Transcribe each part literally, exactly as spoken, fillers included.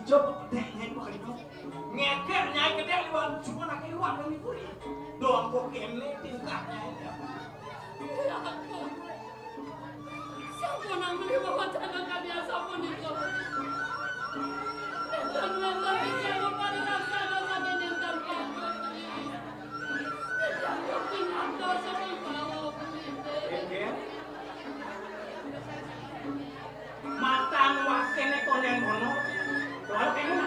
Coba pedek nyai pakai dulu. Ngekek nyai kedek liwan, cuma nak liwan kami puri. Doang kok kene tingkah nyai. Sampun nang meli bawa tanah kadi sampun itu. Dan memang tidak lupa dilaksana saking intan panggung. Tidak mungkin atau saking bawah. Matan wakene konden kono. Doa kene.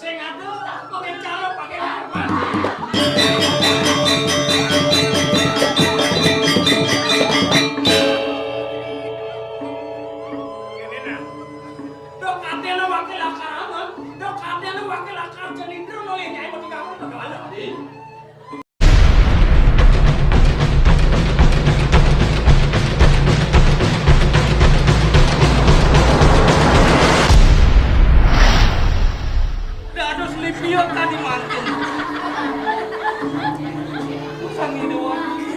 Sing ado, pakai cara, pakai hormat. Kene nah. Dok katene wakil lakar aman, dok katene wakil lakar jenindro oleh nyai mati kamu, dok ada. Dados lipia kadi mantun. Sang Ida Wadi.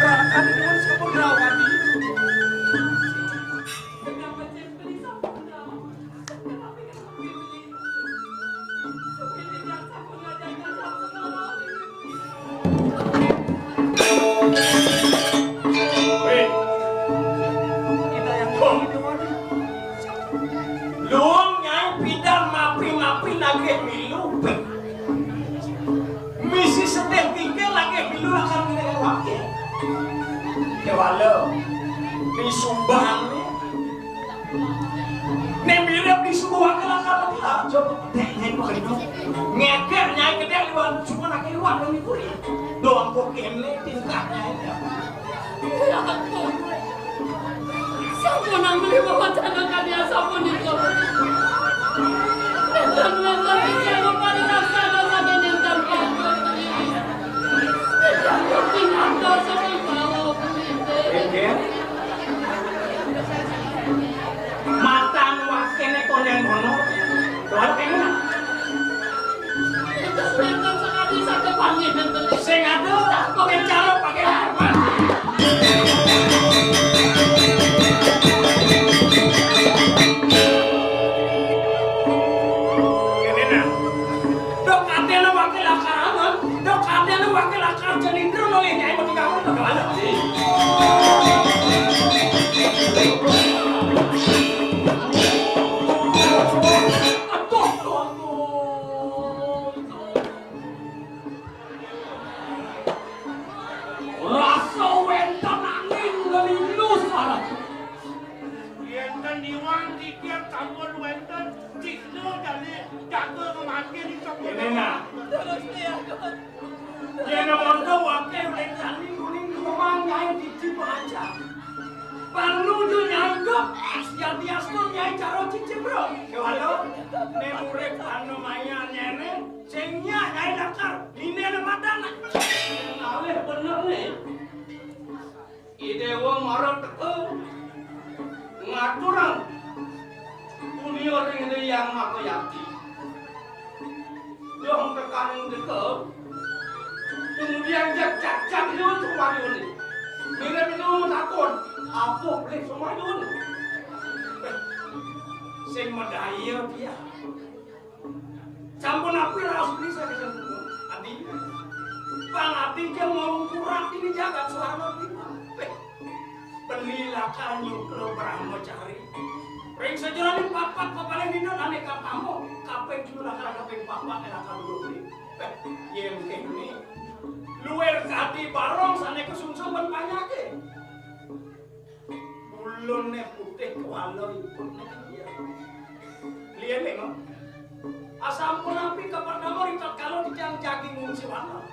Rakan nuwun sampun rawani. Luwung nyai pidan mapi-mapi nagih milu. Misi sedih tingkir lagi milu akan kena wakil. Kewala. Di Subang ni. Nek mirip di suku wakil akan lagi lah. Coba dek nyai pakai dulu. Ngekek nyai kedek liwan. Cuma nak liwan kami puri. Doang kok kene tingkah nyai. Sampun nang meli bawa tanah kadi sampun itu. Dan memang tidak lupa dilaksana saking intan panggung. Tidak mungkin atau saking bawah. Matan wakene konden kono. Doa kene. Sing ado, pakai cara, pakai hormat. Kene nah. Dok katene wakil lakar aman, dok katene wakil lakar jenindro oleh nyai mati kamu, dok ada. Aduh, aduh, aduh. Rasa wénten angin ngelindu sareng. Yénten iwang titiang sampun wénten, cisna jani jaga ngemangkin icok. Ini nah. Yén monto wakil wénten angin kuning rumang nyai titi pangajar. Panuju nyai gep, yadiastun nyai cara cicipro. Kéwala, né murid anu maya nyéné, sing nyak nyai lakar, niné né madan. Alih bener né. I Déwa mara teka ngaturang punia ring Hyang Makayati. Dong tekaning deka, kemudian jak-jak-jak liwat sumayuné. Mila-mila matakon, apa boleh sumayuné? Sing madaya dia. Sampun napi raos beli saking adi? Pang adi ké mongkurak dini jagat suarana tiba. Beli lakar nyukla brahmacari. Ring sajeroning papat papaning dina ané kapamuk, kaping telu lakar kaping papat lakar dua beli. Yén kéné, luir kadi barong sané kasungsung ban panyaké. Ulun né putih kuala ipun né dia. Lian né, Mang. Asampun napi kapertama ring tatkala titiang jagi ngungsi wanda.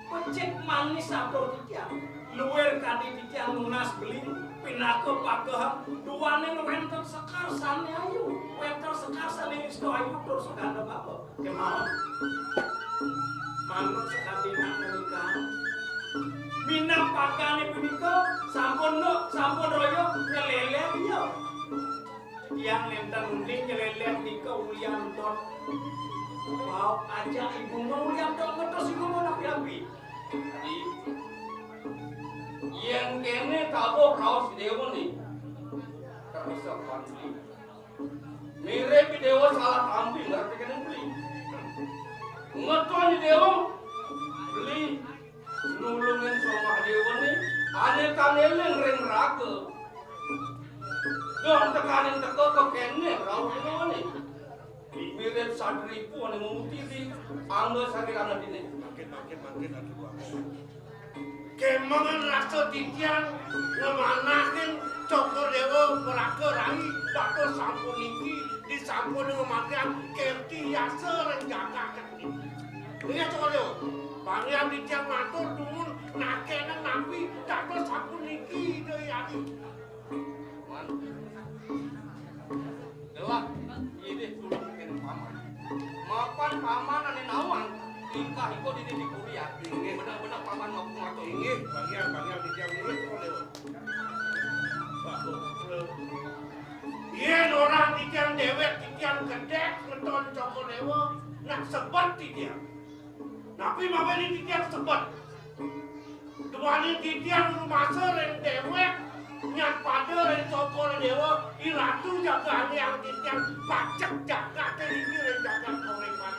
Becik manis atur titiang. Luir kadi titiang nunas beli pinaka pagehan duaning wénten sekar sané ayu, wénten sekar sané wista ayu tur seganda bapa. Kémaon. Manut sakadi nak menika. Minab pagané punika sampun, sampun raya nyeleleh ya. Tiang nénten uning nyeleleh nika ulian tot. Aja ibu mau lihat dong ngetos ibu mau napi-napi. Yén kéné tabuh raos déwa né. Terus apa? Mirip déwa salah tampi ngerti kéné beli. Ngeton déwa beli nulungin somah déwa né ané kang éling ring raga. Dong tekaning teka kekéné raos déwa né. Mirip sadripu ané mutiri angga sarirana dini. Mangkin, mangkin, mangkin, aduh, ampun. Kémangan rasa titiang ngamanahin Cokor Déwa maraga rai dados sampun niki disampun ngamatiang kerti yasa ring jagat niki. Inggih, Cokor Déwa, panggihan titiang matur dumun nakénang napi dados sampun niki, Ida Hyang. Man. Gelah, idih tulung kén paman. Mapan paman ané nawang, tingkah iko dini di puri ati. Inggih. Bener-bener paman mampu ngatur. Inggih, bagian, bagian titiang nurut, Cokor Déwa. Bagus. Yén orang titiang déwék, titiang gedék ngeton Cokor Déwa, nak sebet titiang. Napi mangkane titiang sebet? Duaning titiang rumasa ring déwék, nyat pada ring Cokor Déwa, I Ratu jaga ané titiang pacek jagaté niki ring jagat Kauripan.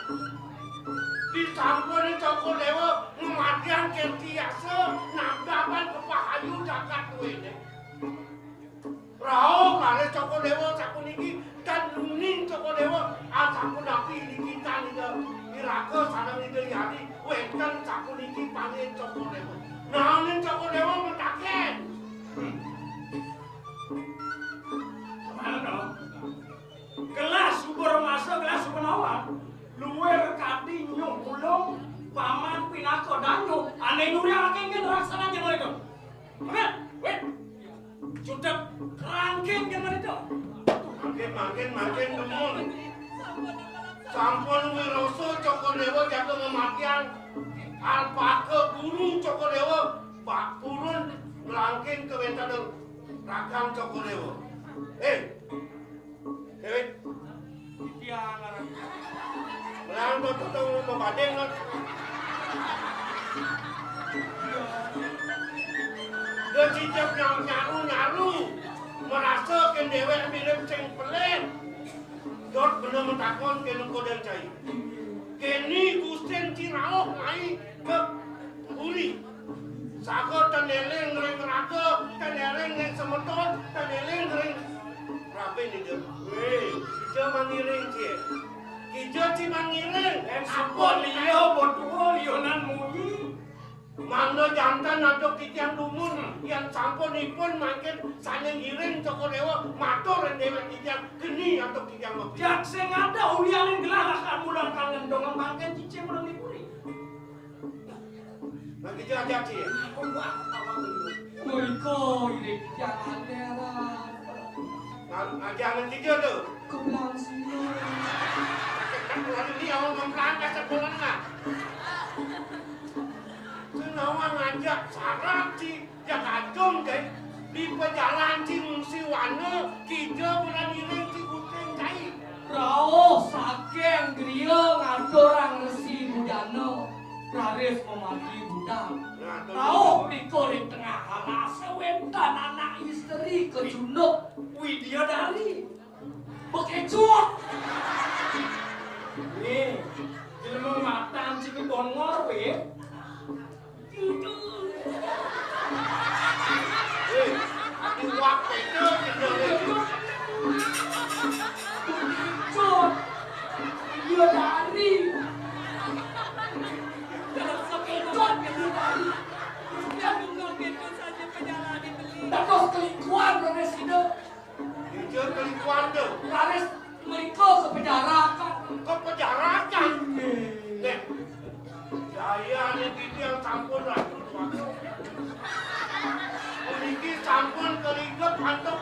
Disampun Cokor Déwa ngamatiang kerti yasa, nabdaban kepahayu jagat duéné. Rauh kalih Cokor Déwa sapuniki, tan uning Cokor Déwa, asapunapi niki tan Ida Iraga sareng Ida Hyang wénten sapuniki pangin Cokor Déwa. Naenin Cokor Déwa mataken. Mano? Gelah suba rumasa, gelah suba nawang. Luir kadi nyuh ulung, paman pinaka danu, ané nyuriang akéngkén raksana jero itu. Amin. Wit. Cudep kerangking jangan itu. Mangkin, mangkin, mangkin dumun. Sampun wirasa Cokor Déwa jaga ngamatiang. Alpaka guru Cokor Déwa, bak purun ngrangking kawéntenan rakan Cokor Déwa. Eh, Déwék. Titiang aran. Melang to tetong mabading, Nat. Dia cicip nyang nyaru-nyaru. Merasa kén déwék mirip sing pelih. Dot bener matakon kén Kodan Cai. Kéné Gustin Ci rauh mai ka puri. Saga tan éling ring raga, tan éling ring semeton, tan éling ring rabin Ida. Wéh, kija mangiring, Ci. Kija Ci mangiring. Yén sampun liya, betul liyanan munyi. Mangda janten antuk titiang dumun, yén sampun ipun mangkin sané ngiring Cokor Déwa, matur ring déwék titiang, geni antuk titiang mabli. Jak sing ada ulianing gelah lakar mulang kangen dong mangkin cicing urang di puri. Lagi jajak, Ci. Mriko iring jangan heran. Nah, nah, jangan tidur tuh. Keblang sini. Kan keluar ini awal mempelangkas sekolah, nah. Kenawa ngajak syarat, Ci. Ya kadung, Ci. Di pejalan, Ci, ngungsi wana, kija bulan iring, Ci, kucing, Ci. Rauh saking griya ngaturang Resi Budana, raris mamargi budal. Rauh mrika ring tengah alas, wénten anak istri kecunduk Widyadari. Bekecut. Nih, jelema matan sing bongor, wé. Hei, ati wak peda, peda, peda. Cut. Iya, dari. Cut, iya, dari. Kan nunggu gitu saja penjara dibeli. Terus kelingkuan, beres hidup. Jujur kelingkuhan tu. Raris mrika kapejarakan. Kapejarakan? Nggih. Nggih. Dayane titiang sampun ratus waktu. Puniki sampun kalingkup antuk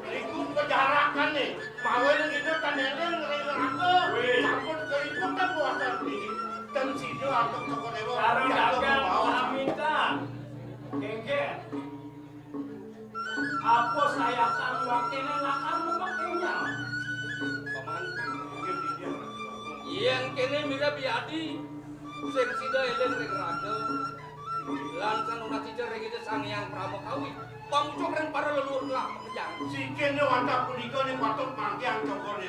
kalingkup pejarakane. Mawen kita tanene ngeri neraka. Wih. Sampun kalingkup kan kuasa puniki. Ten sida antuk Cokor Dewa. Sareng dagang pamitan. Kengken. Apa sayakan wakene lakar nepak kenyal? Paman, mungkin dia. Iya, Yén kéné mira biadi sing sida éling ring raga. Lan sanurat sida ring Ida Sang Hyang Pramakawi, pamucuk ring para leluhur telah makejang. Sikiné wantah punika ning patut manggihan cokor